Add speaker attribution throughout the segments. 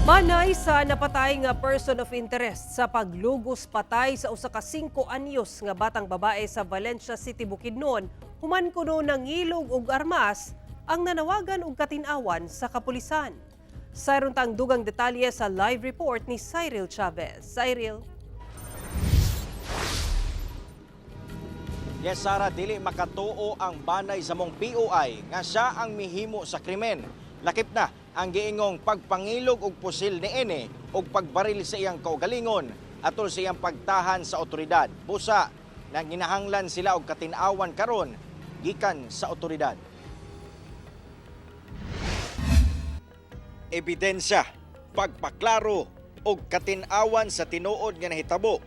Speaker 1: Banay sa napatay nga person of interest sa paglugos patay sa usa ka 5 anyos nga batang babae sa Valencia City, Bukidnon, human kuno nangilog og armas ang nanawagan og katin-awan sa kapulisan. Sayron tang dugang detalye sa live report ni Cyril Chavez. Cyril.
Speaker 2: Yes, Sara, dili makatuo ang banay sa maong POI nga siya ang mihimo sa krimen. Lakip na ang giingong pagpangilog og pusil niini og pagbaril sa iyang kaugalingon atol sa iyang pagtahan sa otoridad. Busa, nanginahanglan sila og katin-awan karon gikan sa otoridad. Ebidensya, pagpaklaro og katin-awan sa tinuod nga nahitabo.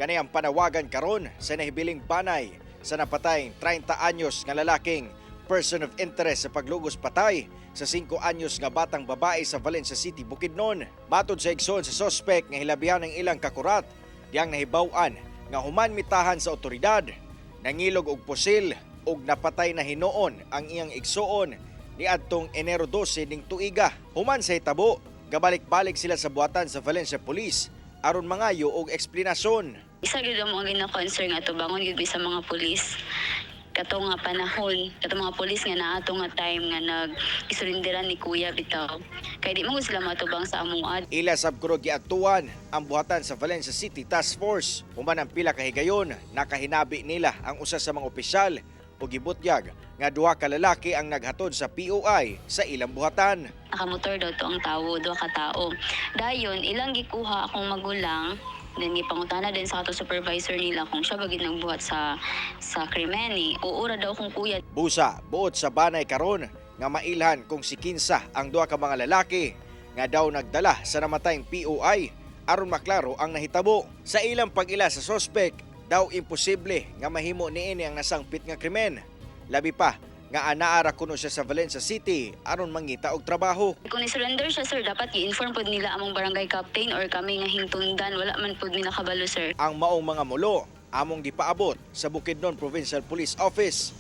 Speaker 2: Kani ang panawagan karon sa nahibiling banay sa napatayng 30 anyos nga lalaking person of interest sa paglugos patay sa 5 anyos nga batang babae sa Valencia City, Bukidnon. Matod sa igsoon sa sospek nga hilabihan ang ilang kakurat, diyang nahibaw-an nga human mitahan sa otoridad, nangilog og pusil og napatay na hinuon ang iyang igsoon niadtong Enero 12 ning tuiga. Human sa hitabo, gabalik-balik sila sa buhatan sa Valencia Police aron mangayo og eksplanasyon.
Speaker 3: Isa gyud ang mga gina-concern nga tubangon gyud mi sa mga pulis kato nga panahon, kato mga pulis nga naato nga time nga nag isurinderan ni kuya bitaw, kay di man gud sila matubang sa amoa.
Speaker 2: Ila sab kuno giatuan ang buhatan sa Valencia City Task Force. Human ang pila ka higayon, nakahinabi nila ang usa sa mga opisyal ug gibutyag nga duha ka lalaki ang naghatod sa POI sa ilang buhatan.
Speaker 3: Nakamotor daw to ang tawo, duha ka tao. Dayon ilang gikuha akong magulang, then gipangutana din sa ato supervisor nila kung siya ba gid nagbuhat sa krimen ni oo ra daw kong kuya.
Speaker 2: Busa, buot sa banay karon nga mailhan kung si kinsa ang duha ka mga lalaki nga daw nagdala sa namatayng POI aron maklaro ang nahitabo. Sa ilang pag-ila sa sospek, daw imposible nga mahimo niini ang nasangpit nga krimen. Labi pa nga anaa ra kuno siya sa Valencia City aron mangita og trabaho.
Speaker 3: Kung ni-surrender siya, sir, dapat i-inform pod nila among barangay captain or kami nga hingtundan. Wala man pod mi nakabalo, sir.
Speaker 2: Ang maong mga mulo among gipaabot sa Bukidnon Provincial Police Office.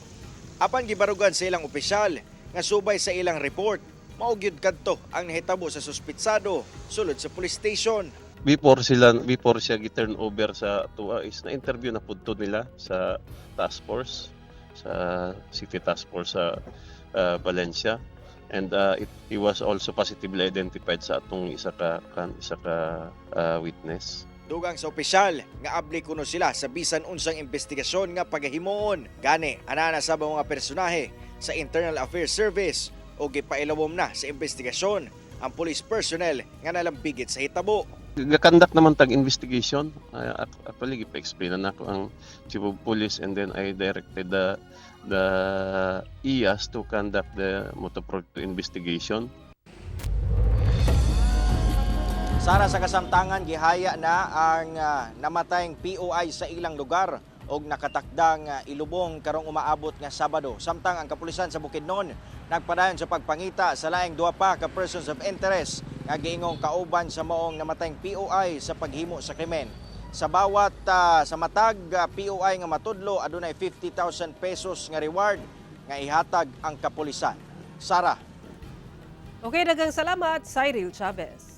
Speaker 2: Apan gibarugan sa ilang opisyal nga subay sa ilang report, mao gyud kadto ang nahitabo sa suspitsado sulod sa police station.
Speaker 4: Before siya gi-turn over sa tuwa is na interview na pud to nila sa task force, sa city task force sa Valencia, and he was also positively identified sa atong isa ka witness.
Speaker 2: Dugang sa opisyal nga abli kuno sila sa bisan unsang investigasyon nga pagahimuon. Gani, ana na sa mga personahe sa Internal Affairs Service o gipailawom na sa investigasyon ang police personnel nga nalambigit sa hitabo.
Speaker 4: Ga-conduct naman tag investigation. Actually, gipa-explain na nako ang chief of police and then I directed the IAS to conduct the motu proprio investigation.
Speaker 2: Sara, sa kasamtangan gihaya na ang namatayng POI sa ilang lugar og nakatakdang ilubong karong umaabot nga Sabado. Samtang ang kapulisan sa Bukidnon nagpadayon sa pagpangita sa laing duha pa ka persons of interest nga giingong kauban sa maong namatayng POI sa paghimo sa krimen. Sa matag POI nga matudlo, adunay 50,000 pesos nga reward nga ihatag ang kapulisan. Sara.
Speaker 1: Okay, daghang salamat, Cyril Chavez.